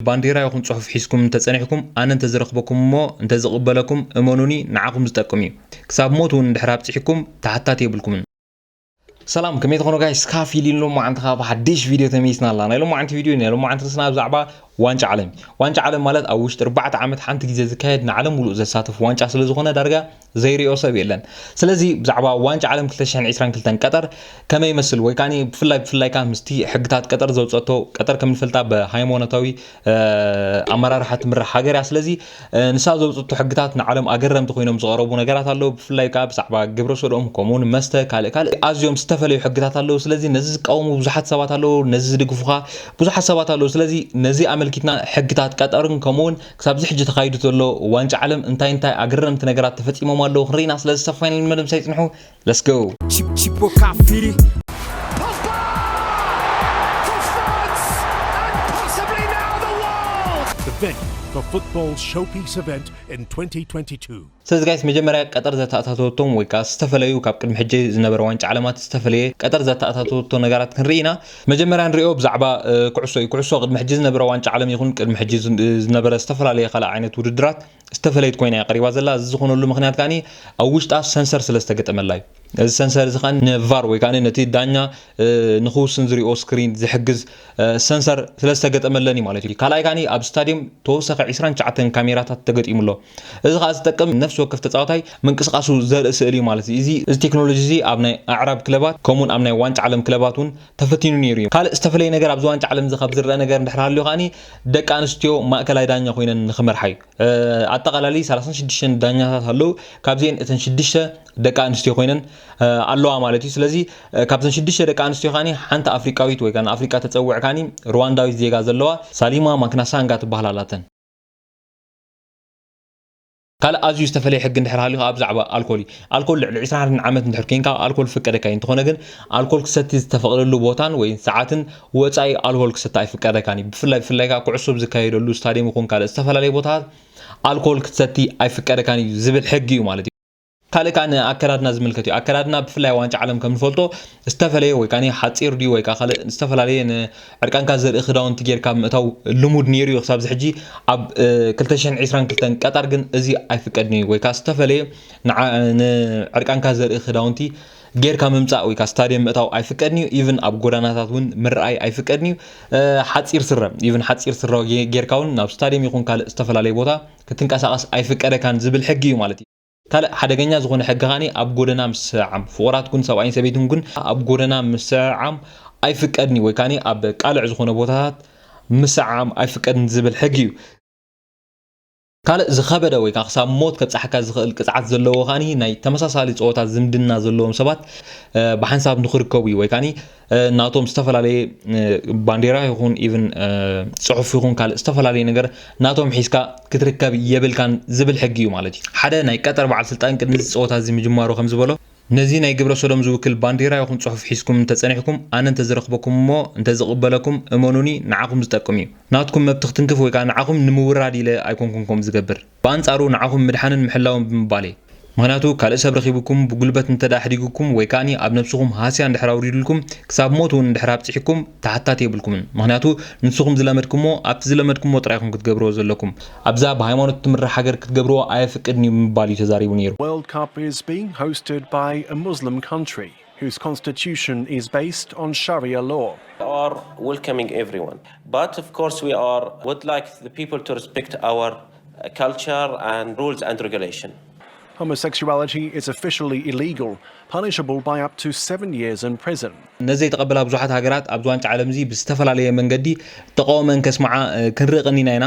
ባንዴራ ይኹን ጽሑፍ ሒዝኩም እንተጸኒሕኩም፣ ኣነ እንተዝረኽበኩም እሞ እንተዝቕበለኩም፣ እመኑኒ፣ ንዓኹም ዝጠቅም እዩ። ክሳብ ሞት እውን እንድሕር ኣብጺሕኩም፣ ተሓታቲ የብልኩምን። ሰላም፣ ከመይ ትኾኑ ጋይስ? ካፍ ኢሉ ሎማዓንቲ ካብ ሓድሽ ቪድዮ ተመይስና ኣላ። ናይ ሎማዓንቲ ቪድዮ፣ ናይ ሎማዓንቲ ርእስና ብዛዕባ ዋንጫ ዓለም። ዋንጫ ዓለም ማለት ኣብ ውሽጢ ኣርባዕተ ዓመት ሓንቲ ግዜ ዝካየድ ንዓለም ሙሉእ ዘሳትፍ ዋንጫ ስለ ዝኾነ ዳርጋ ዘይሪኦ ሰብ የለን። ስለዚ ብዛዕባ ዋንጫ ዓለም ክልተ ሽሕን ዕስራን ክልተን ቀጠር ከመይ ይመስል ወይ ካኒ ብፍላይ ብፍላይ ከኣ ምስቲ ሕግታት ቀጠር ዘውጸቶ ቀጠር ከም ንፈልጣ ብሃይማኖታዊ ኣመራርሓ ትምራሕ ሃገር እያ። ስለዚ ንሳ ዘውፅቱ ሕግታት ንዓለም ኣገረምቲ ኮይኖም ዝቐረቡ ነገራት ኣለዉ። ብፍላይ ከዓ ብዛዕባ ግብረ ሰዶም ከምኡውን መስተ ካልእ ካልእ ኣዝዮም ዝተፈለዩ ሕግታት ኣለዉ። ስለዚ ነዚ ዝቃወሙ ብዙሓት ሰባት ኣለዉ፣ ነዚ ዝድግፉኻ ብዙሓት ሰባት ኣለዉ። ስለዚ ነዚ ኣመልኪትና ሕግታት ቀጠርን ከምኡውን ክሳብ እዚ ሕጂ ተኻይዱ ዘሎ ዋንጫ ዓለም እንታይ እንታይ ኣገረምቲ ነገራት ተፈፂሞም ኣለዉ ክንርኢና። ስለዚ ሰብ ፋይናል መደምሳይ ፅንሑ። Let's go. Chip, chip, Kafiri. Pogba! For France! And possibly now the world! The venue for football's showpiece event in twenty twenty-two. ስለዚ ጋይስ መጀመርያ ቀጠር ዘተኣታተወቶም ወይ ከዓ ዝተፈለዩ ካብ ቅድሚ ሕጂ ዝነበረ ዋንጫ ዓለማት ዝተፈለየ ቀጠር ዘተኣታተወቶ ነገራት ክንርኢ ኢና። መጀመርያ ንሪኦ ብዛዕባ ኩዕሶ እዩ። ኩዕሶ ቅድሚ ሕጂ ዝነበረ ዋንጫ ዓለም ይኹን ቅድሚ ሕጂ ዝነበረ ዝተፈላለየ ካልእ ዓይነት ውድድራት ዝተፈለየት ኮይና እያ ቀሪባ ዘላ። እዚ ዝኾነሉ ምኽንያት ከኣ ኣብ ውሽጣ ሰንሰር ስለ ዝተገጠመላ እዩ። እዚ ሰንሰር እዚ ከኣ ንቫር ወይ ከኣ ነቲ ዳኛ ንክውስን ዝሪኦ ስክሪን ዝሕግዝ ሰንሰር ስለ ዝተገጠመለን እዩ ማለት እዩ። ካልኣይ ከኣ ኣብ ስታድዮም ተወሰኸ ዕስራን ትሽዓተን ካሜራታት ተገጢሙ ኣሎ። እዚ ከኣ ዝጠቅም ነፍሲ ወከፍ ተጻዋታይ ምንቅስቃሱ ዘርኢ ስእሊ እዩ ማለት እዩ። እዚ እዚ ቴክኖሎጂ እዚ ኣብ ናይ ኣዕራብ ክለባት ከምኡን ኣብ ናይ ዋንጫ ዓለም ክለባት እውን ተፈቲኑ ነይሩ እዩ። ካልእ ዝተፈለየ ነገር ኣብዚ ዋንጫ ዓለም እዚ ካብ ዝረአ ነገር እንድሕር ሃልዩ ከኣ ደቂ ኣንስትዮ ማእከላይ ዳኛ ኮይነን ንክመርሓ እዩ። ኣጠቓላሊ ሰላሳን ሽዱሽተን ዳኛታት ኣለዉ። ካብዚአን እተን ሽዱሽተ ደቂ ኣንስትዮ ኮይነን ኣለዋ ማለት እዩ። ስለዚ ካብዘን ሽዱሽተ ደቂ ኣንስትዮ ከኣ ሓንቲ ኣፍሪቃዊት ወይ ከዓ ንኣፍሪቃ ተፀውዕ ከኣ ሩዋንዳዊት ዜጋ ዘለዋ ሳሊማ ማክናሳንጋ ትበሃል ኣላተን። ካልእ ኣዝዩ ዝተፈለየ ሕጊ እንድሕር ሃልዩ ከኣ ብዛዕባ ኣልኮል እዩ። ኣልኮል ልዕሊ ዕስራን ሓደን ዓመት እንድሕር ኮይንካ ኣልኮል ፍቀደካ እዩ። እንተኾነ ግን ኣልኮል ክሰቲ ዝተፈቕደሉ ቦታን ወይ ሰዓትን ወጻኢ ኣልኮል ክሰቲ ኣይፍቀደካን እዩ። ብፍላይ ብፍላይ ከኣ ኩዕሶ ኣብ ዝካየደሉ ስታድዮም ይኹን ካልእ ዝተፈላለየ ቦታታት ኣልኮል ክትሰቲ ኣይፍቀደካን እዩ ዝብል ሕጊ እዩ ማለት እዩ። ካልእ ከኣ ንኣከዳድና ዝምልከት እዩ። ኣከዳድና ብፍላይ ዋንጫ ዓለም ከም ንፈልጦ ዝተፈለየ ወይ ከኣ ሓጺር ድዩ ወይ ከኣ ካልእ ዝተፈላለየ ንዕርቃንካ ዘርኢ ክዳውንቲ ጌርካ ምእታው ልሙድ ነይሩ እዩ። ክሳብ እዚ ሕጂ ኣብ ክልተ ሽሕን ዕስራን ክልተን ቀጠር ግን እዚ ኣይፍቀድን እዩ። ወይ ከኣ ዝተፈለየ ንዓ- ንዕርቃንካ ዘርኢ ክዳውንቲ ጌርካ ምምጻእ ወይ ከኣ ስታድየም ምእታው ኣይፍቀድን እዩ። ኢቭን ኣብ ጎዳናታት እውን ምርኣይ ኣይፍቀድን እዩ። ሓጺር ስረ፣ ኢቭን ሓጺር ስረ ጌ- ጌርካ እውን ናብ ስታድየም ይኹን ካልእ ዝተፈላለየ ቦታ ክትንቀሳቐስ ኣይፍቀደካን ዝብል ሕጊ እዩ ማለት እዩ። ካልእ ሓደገኛ ዝኾነ ሕጊ ከኣ ኣብ ጎደና ምስዓም፣ ፍቑራት ኩን ሰብኣይን ሰበይትን ኩን ኣብ ጎደና ምስዓም ኣይፍቀድን እዩ ወይ ከኣ ኣብ ቃልዕ ዝኾነ ቦታታት ምስዓም ኣይፍቀድን ዝብል ሕጊ እዩ። ካልእ ዝኸበደ ወይ ከዓ ክሳብ ሞት ከብጽሓካ ዝኽእል ቅጽዓት ዘለዎ ከኣ ናይ ተመሳሳሊ ጸወታ ዝምድና ዘለዎም ሰባት ብሓንሳብ ንኽርከቡ እዩ ወይ ከኣ ናቶም ዝተፈላለየ ባንዴራ ይኹን ኢቭን ጽሑፍ ይኹን ካልእ ዝተፈላለየ ነገር ናቶም ሒዝካ ክትርከብ የብልካን ዝብል ሕጊ እዩ ማለት እዩ። ሓደ ናይ ቀጠር በዓል ስልጣን ቅድሚ እዚ ጸወታ እዚ ምጅማሩ ከም ዝበሎ ነዚ ናይ ግብረ ሰዶም ዝውክል ባንዴራ ይኹን ጽሑፍ ሒዝኩም እንተጸኒሕኩም ኣነ እንተዝረኽበኩም እሞ እንተዝቕበለኩም እመኑኒ ንዓኹም ዝጠቅም እዩ። ናትኩም መብቲ ክትንክፍ ወይ ከዓ ንዓኹም ንምውራድ ኢለ ኣይኮንኩን ከምኡ ዝገብር። ብኣንጻሩ ንዓኹም ምድሓንን ምሕላውን ብምባል እየ። ምኽንያቱ ካልእ ሰብ ረኺቡኩም ብጉልበት እንተ ደኣ ኣሕዲጉኩም ወይ ከኣ ኣብ ነብስኹም ሃስያ እንድሕር ኣውሪዱልኩም ክሳብ ሞት እውን እንድሕር ኣብጺሕኩም ተሓታቲ የብልኩምን። ምኽንያቱ ንስኹም ዝለመድኩሞ ኣብቲ ዝለመድኩሞ ጥራይ ኢኹም ክትገብርዎ ዘለኩም። ኣብዛ ብሃይማኖት ትምራሕ ሃገር ክትገብርዎ ኣየፍቅድን እዩ ብምባል እዩ ተዛሪቡ ነይሩ። World Cup is being hosted by a Muslim country whose constitution is based on Sharia law. are welcoming everyone. But of course, we are would like the people to respect our uh, culture and rules and regulation. Homosexuality is officially illegal, punishable by up to seven years in prison. ነዚ ዘይተቐበላ ብዙሓት ሃገራት ኣብዚ ዋንጫ ዓለም እዚ ብዝተፈላለየ መንገዲ ተቃውመን ከስምዓ ክንርኢ ቀኒና ኢና።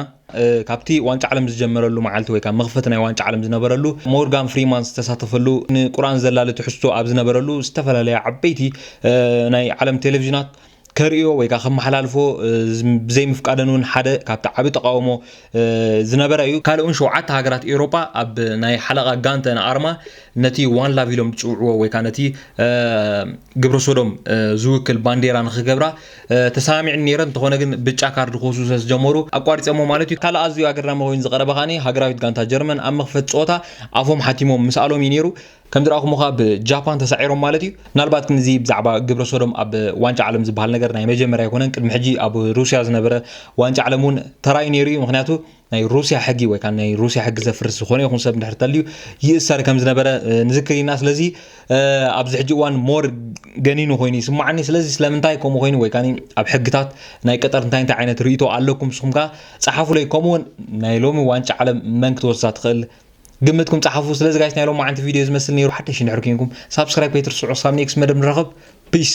ካብቲ ዋንጫ ዓለም ዝጀመረሉ መዓልቲ ወይ ከዓ መኽፈቲ ናይ ዋንጫ ዓለም ዝነበረሉ ሞርጋን ፍሪማን ዝተሳተፈሉ ንቁርኣን ዘላሊ ትሕዝቶ ኣብ ዝነበረሉ ዝተፈላለያ ዓበይቲ ናይ ዓለም ቴሌቪዥናት ከርእዮ ወይ ከዓ ከመሓላልፎ ብዘይምፍቃደን እውን ሓደ ካብቲ ዓቢ ተቃውሞ ዝነበረ እዩ። ካልእ እውን ሸውዓተ ሃገራት ኤውሮጳ ኣብ ናይ ሓለቓ ጋንተን ኣርማ ነቲ ዋን ላቭ ኢሎም ዝፅውዕዎ ወይ ከዓ ነቲ ግብረ ሶዶም ዝውክል ባንዴራ ንክገብራ ተሰማሚዕን ነይረን። እንተኾነ ግን ብጫ ካርድ ክወስዱ ስለ ዝጀመሩ ኣቋሪፀሞ ማለት እዩ። ካልእ ኣዝዩ ኣገራሚ ኮይኑ ዝቐረበ ከኣ ሃገራዊት ጋንታ ጀርመን ኣብ መኽፈቲ ፀወታ ኣፎም ሓቲሞም ምስኣሎም እዩ ነይሩ። ከም ዝረኣኹም ከኣ ብጃፓን ተሳዒሮም ማለት እዩ። ምናልባት ግን እዚ ብዛዕባ ግብረ ሶዶም ኣብ ዋንጫ ዓለም ዝበሃል ነገር ናይ መጀመርያ ኣይኮነን። ቅድሚ ሕጂ ኣብ ሩስያ ዝነበረ ዋንጫ ዓለም እውን ተራእዩ ነይሩ እዩ። ምክንያቱ ናይ ሩስያ ሕጊ ወይ ከዓ ናይ ሩስያ ሕጊ ዘፍርስ ዝኾነ ይኹን ሰብ እንድሕር ተልዩ ይእሰር ከም ዝነበረ ንዝክር ኢና። ስለዚ ኣብዚ ሕጂ እዋን ሞር ገኒኑ ኮይኑ ይስማዓኒ። ስለዚ ስለምንታይ ከምኡ ኮይኑ ወይ ከዓ ኣብ ሕግታት ናይ ቀጠር እንታይ እንታይ ዓይነት ርእይቶ ኣለኩም ንስኹም ከ ጸሓፉለይ። ከምኡውን ናይ ሎሚ ዋንጫ ዓለም መን ክትወስዳ ትኽእል ግምትኩም ጸሓፉ። ስለዚ ጋይስ ናይ ሎሚ ዓንቲ ቪድዮ ዝመስል ነይሩ። ሓደሽ እንድሕር ኮንኩም ሳብስክራይብ ከይትርስዑ። ሳብ ኔክስት መደብ ንራኸብ። ፒስ።